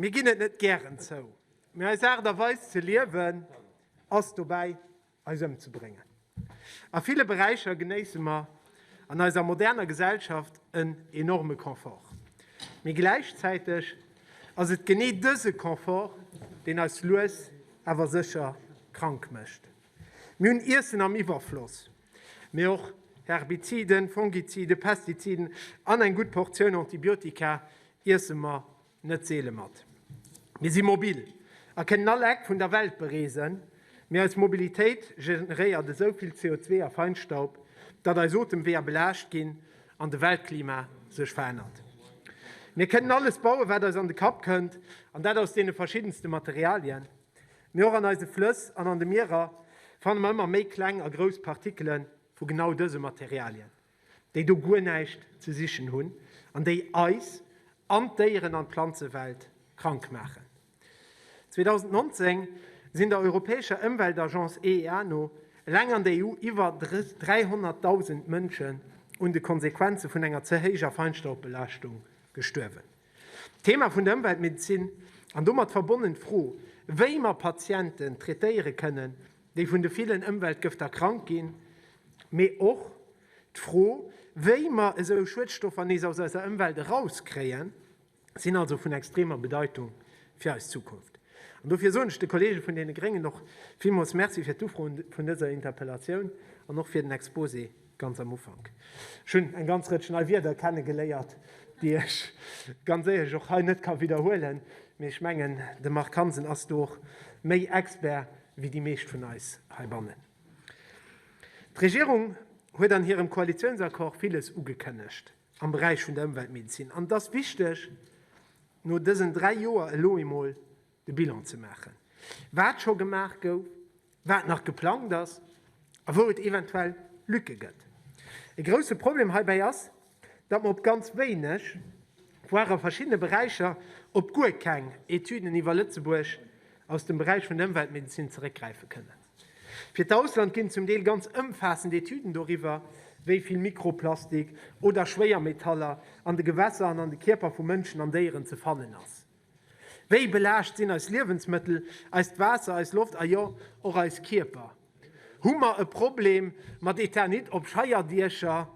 Mir ginn et net gären zou, mee eis Aart a Weis ze liewen ass dobäi eis ëmzebréngen. A ville Beräicher genéisse mer an eiser moderner Gesellschaft en enorme Confort. Mee gläichzäiteg ass et genee dëse Confort, deen eis lues awer sécher krank mécht. Mir hunn Iessen am Iwwerfloss, mee och Herbiziden, Fungiziden, Pestiziden an eng gutt Portioun Antibiotika iesse mer net seele mat. Mir si mobil a kënnen all Eck vun der Welt bereesen, mee eis Mobilitéit generéiert esou vill CO2 a Feinstaub, datt eis Otemweeër belaascht ginn an de Weltklima sech verännert. Mir kënnen alles bauen, wat eis an de Kapp kënnt, an dat aus deene verschiddenste Materialien. Mee och an eise Flëss an an de Mierer fanne mer ëmmer méi kleng a grouss Partikele vu genau dëse Materialien, déi do guer näischt ze sichen hunn an déi eis an d'Déieren an d'Planzewelt krank maachen. 2019 sinn der europäescher Ëmweltagence EEA no eleng an der EU iwwer 300.000 Mënschen un de Konsequenze vun enger ze héijer Feinstaubbelaaschtung gestuerwen. D'Thema vun der Ëmweltmedezin an domat verbonnen d'Fro, wéi mer Patienten traitéiere kënnen, déi vun de villen Ëmweltgëfter krank ginn, mee och d'Fro, wéi mer esou Schuedstoffer nees aus eiser Ëmwelt erauskréien, sinn also vun extremer Bedeitung fir eis Zukunft. An dofir soen ech de Kollege vun deene Gréngen och villmools Merci fir d'Ufro vun dëser Interpellatioun an och fir den Exposé ganz am Ufank. Ech hunn eng ganz Rëtsch nei Wierder kennegeléiert, déi ech ganz éierlech och hei net ka widderhuelen, mee ech mengen, de Marc Hansen ass do och méi Expert wéi déi meescht vun eis heibannen. D'Regierung huet an hirem Koalitiounsaccord villes ugekënnegt am Beräich vun der Ëmweltmedezin an et ass wichteg, no dësen 3 Joer elo emol de Bilan ze maachen, wat scho gemaach gouf, wat nach geplangt ass a wou et eventuell Lücke gëtt. E grousse Problem heibäi ass, datt mer op ganz wéineg, voire a verschiddene Beräicher op guer keng Etüden iwwer Lëtzebuerg aus dem Beräich vun der Ëmweltmedezin zeréckgräife kënnen. Fir d'Ausland ginn zum Deel ganz ëmfaassend Etüden doriwwer, wéi vill Mikroplastik oder Schwéiermetaller an de Gewässer an an de Kierper vu Mënschen an Déieren ze fannen ass. Wéi belaascht sinn eis Liewensmëttel, eist Waasser, eis Loft a jo, och eis Kierper? Hu mer e Problem mat Eternit op Scheierdiecher?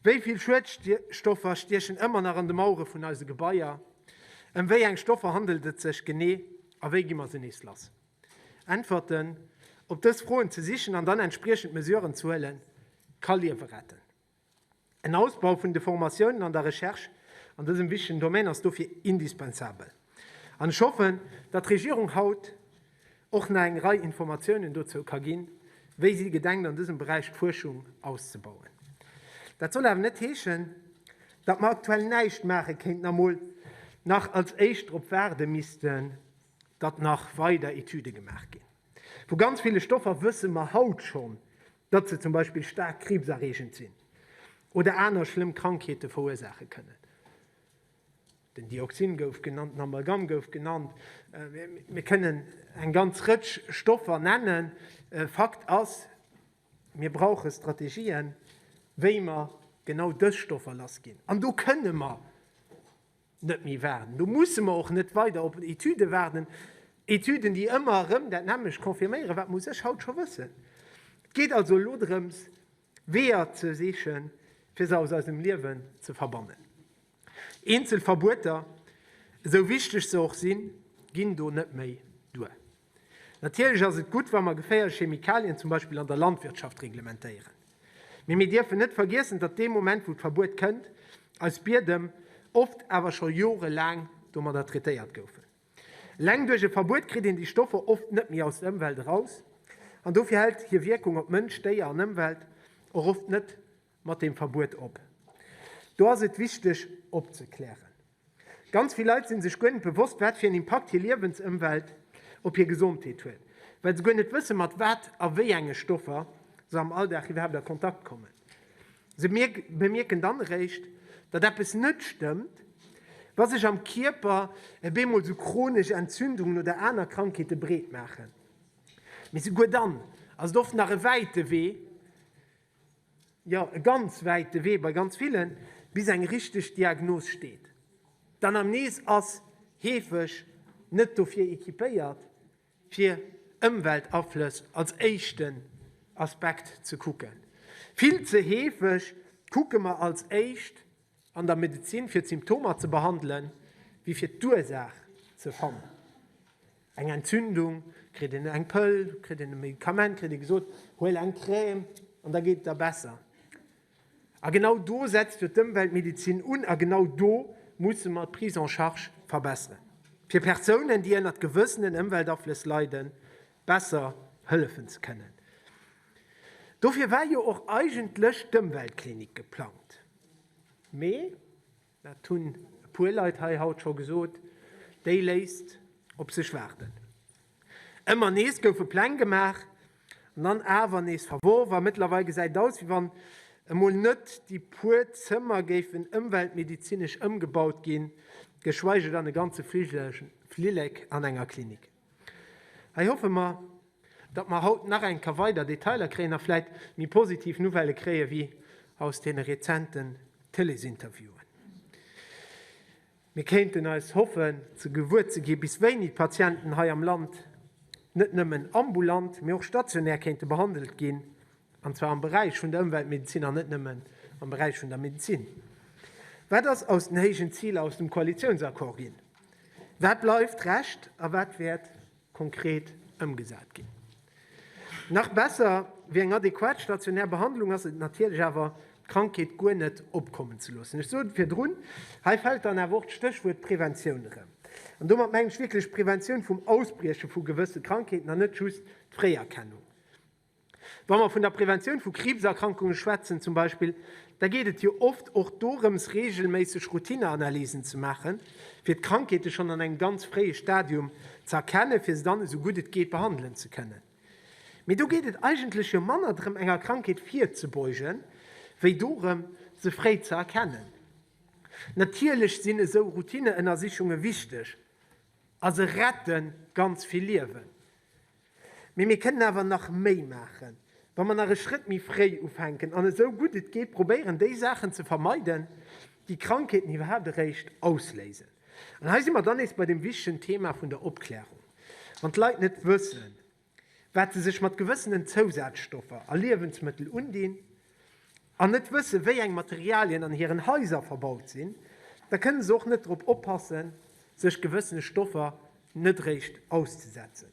Wéi vill Schuedstoffer stiechen ëmmer nach an de Mauere vun eise Gebaier? Ëm wéi eng Stoffer handelt et sech genee a wéi gi mer se nees lass? Äntwerten op dës Froen ze sichen an dann entspriechend Mesuren ze huelen, ka Liewe retten. En Ausbau vun de Formatiounen an der Recherche an dësem wichtegen Domaine ass dofir indispensabel. An ech hoffen, datt d'Regierung haut och nach eng Rei Informatiounen dozou ka ginn, wéi si gedenkt an dësem Beräich d'Fuerschung auszebauen. Dat soll awer net heeschen, datt mer aktuell näischt maache kéinten a mol nach als éischt drop waarde missten, datt nach weider Etüde gemaach ginn. Vu ganz ville Stoffer wësse mer haut schonn, datt se zum Beispill staark kriibserreegend sinn oder aner schlëmm Krankheete verursaache kënnen. Den Dioxin gouf genannt, den Amalgam gouf genannt, mir kënnen eng ganz Rëtsch Stoffer nennen. Fakt ass, mir brauche Strategien, wéi mer genau dës Stoffer lassginn. An do kënne mer net méi waarden. Do musse mer och net weider op Etüde waarden, Etüden, déi ëmmer erëm dat nämmlecht confirméieren, wat mer u sech haut scho wëssen. Et geet also elo drëms, Weeër ze sichen, fir se aus eisem Liewen ze verbannen. Eenzel Verbueter, esou wichteg se och sinn, ginn do net méi duer. Natierlech ass et gutt, wa mer geféierlech Chemikalien zum Beispill an der Landwirtschaft reglementéieren. Mee mir dierfen net vergiessen, datt dee Moment, wou d'Verbuet kënnt, eis Biedem oft awer scho jorelaang domadder traitéiert goufen. Eleng duerch e Verbuet kritt een déi Stoffer oft net méi aus der Ëmwelt eraus an dofir hält hir Wierkung op Mënsch, Déier an Ëmwelt och oft net mat deem Verbuet op. Do ass et wichteg opzeklären. Ganz vill Leit si sech guer net bewosst, wat fir en Impakt hir Liewensëmwelt op hir Gesondheet huet, well se guer net wësse mat wat a wéi enge Stoffer se am Alldag iwwerhaapt a Kontakt kommen. Se bemierken dann eréischt, datt eppes net stëmmt, wa sech am Kierper e bemol sou chronesch Entzündungen oder aner Krankheete breet maachen. Mee souguer dann ass et oft nach e wäite Wee, jo e ganz wäite Wee bei ganz villen, bis eng richteg Diagnos steet. D'Anamnese ass Heefeg net dofir equipéiert, fir Ëmweltaflëss als éischten Aspekt ze kucken. Vill ze heefeg kucke mer als éischt an der Medezin, fir d'Symptomer ze behandelen, wéi fir d'Ursaach ze fannen. Eng Entzündung, kritt een eng Pëll, kritt een e Medikament, kritt ee gesot, huel eng Crème an da geet et der besser. A genau do setzt jo d'Ëmweltmedizin un a genau do musse mer d'Prise en charge verbesseren, fir Persounen, déi ënnert gewëssenen Ëmweltaflëss leiden, besser hëllefen ze kënnen. Dofir war jo och eigentlech d'Ëmweltklinik geplangt. Mee, dat hunn e puer Leit hei haut scho gesot, déi léisst op sech waarden. Ëmmer nees goufe Pläng gemaach an dann awer nees verworf a mëttlerweil gesäit et aus, wéi wann emol net déi puer Zëmmer géifen ëmweltmedezinesch ëmgebaut ginn, geschweige dann e ganze Flillek an enger Klinik. Hei hoffe mer, datt mer haut nach eng Kéier weider Detailer kréien a vläit méi positiv Nouvellë kréie wéi aus deene rezenten Télésinterviewen. Mir kéinten eis hoffen, ze gewuer ze gi bis wéini d'Patienten hei am Land net nëmmen ambulant, mee och stationär kéinte behandelt ginn, an zwar am Beräich vun der Ëmweltmedezin an net nëmmen am Beräich vun der Medezin. Wat ass aus den héijen Ziler aus dem Koalitiounsaccord ginn? Wat bleift Rescht a wat wäert konkret ëmgesat ginn. Nach besser wéi eng adequat stationär Behandlung ass et natierlech awer, d'Krankheet guer net opkommen ze loossen. Ech sot et virdrun, hei fält dann awer och d'Stéchwuert Preventioun erëm. An domat mengen ech wierklech d'Preventioun vum Ausbrieche vu gewësse Krankheeten an net just d'Fréierkennung. Wa mer vun der Preventioun vu Kriibserkrankunge schwätzen zum Beispill, da geet et jo oft och dorëms, reegelméisseg Routineanalysen ze maachen, fir d'Krankheete schonn an engem ganz fréie Stadium ze erkennen, fir se dann esou gutt et geet behandelen ze kënnen. Mee do geet et eigentlech jo manner drëm, enger Krankheet virzebeugen, wéi dorëm, se fréi ze erkennen. Natierlech sinn esou Routineënnersichunge wichteg a se rette ganz vill Liewen. Mee mir kënnen awer nach méi maachen, wa mer nach e Schrëtt méi fréi ufänken an esou gutt et geet probéieren, déi Saachen ze vermeiden, déi Krankheeten iwwerhaapt eréischt ausléisen. An hei si mer dann nees bei deem wichtegen Thema vun der Opklärung. Wann d'Leit net wëssen, wat se sech mat gewëssenen Zousazstoffer a Liewensmëttel undinn, an net wëssen, wéi eng Materialien an hiren Haiser verbaut sinn, da kënne se och net drop oppassen, sech gewëssene Stoffer net réischt auszesetzen.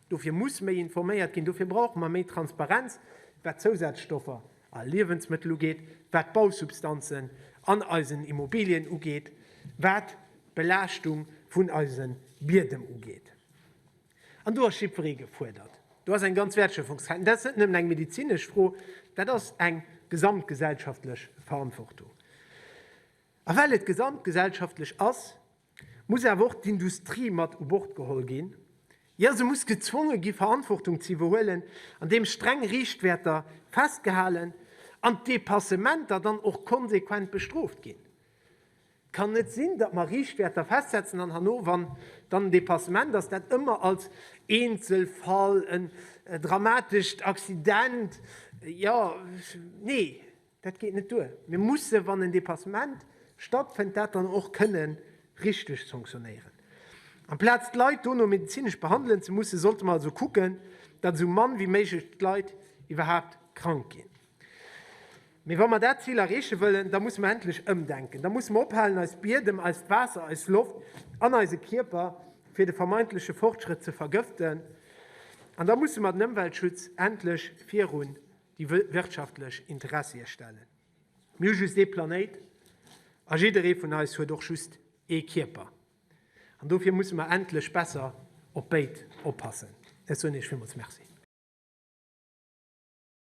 Dofir muss méi informéiert ginn, dofir brauche mer méi Transparenz, wat Zousazstoffer a Liewensmëttel ugeet, wat Bausubstanzen an eisen Immobilien ugeet, wat d'Belaaschtung vun eise Biedem ugeet. An do ass jiddweree gefuerdert. Do ass eng ganz Wertschöpfungskette. Dat ass net nëmmen eng medezinesch Fro, dat ass eng gesamtgesellschaftlech Verantwortung. A well et gesamtgesellschaftlech ass, muss awer och d'Industrie mat u Bord geholl ginn. Jo, se muss gezwonge gi Verantwortung ze iwwerhuelen, andeems streng Riichtwäerter festgehalen an d'Dépassementer dann och konsequent bestrooft ginn. Et kann net sinn, datt mer Riichtwäerter festsetzen an herno, wann dann en Dépassement ass, dat ëmmer als Eenzelfall, en dramatescht Accident, jo, nee, dat geet net duer. Mir musse, wann en Dépassement stattfënnt, dat dann och kënne richteg sanctionnéieren. Amplaz d'Leit dono medezinesch behandelen ze mussen, sollte mer also kucken, datt esou mann wéi méiglech d'Leit iwwerhaapt krank ginn. Mee wa mer dat Zil erreeche wëllen, da musse mer endlech ëmdenken. Da musse mer ophalen, eis Biedem, eist Waasser, eis Loft an eise Kierper fir de vermeintleche Fortschrëtt ze vergëften. An da musse mer den Ëmweltschutz endlech virun déi wirtschaftlech Interessie stellen. Mir hu just ee Planéit a jidderee vun eis huet och just ee Kierper. An dofir musse mer endlech besser op béid oppassen. Ech soen Iech villmools Merci.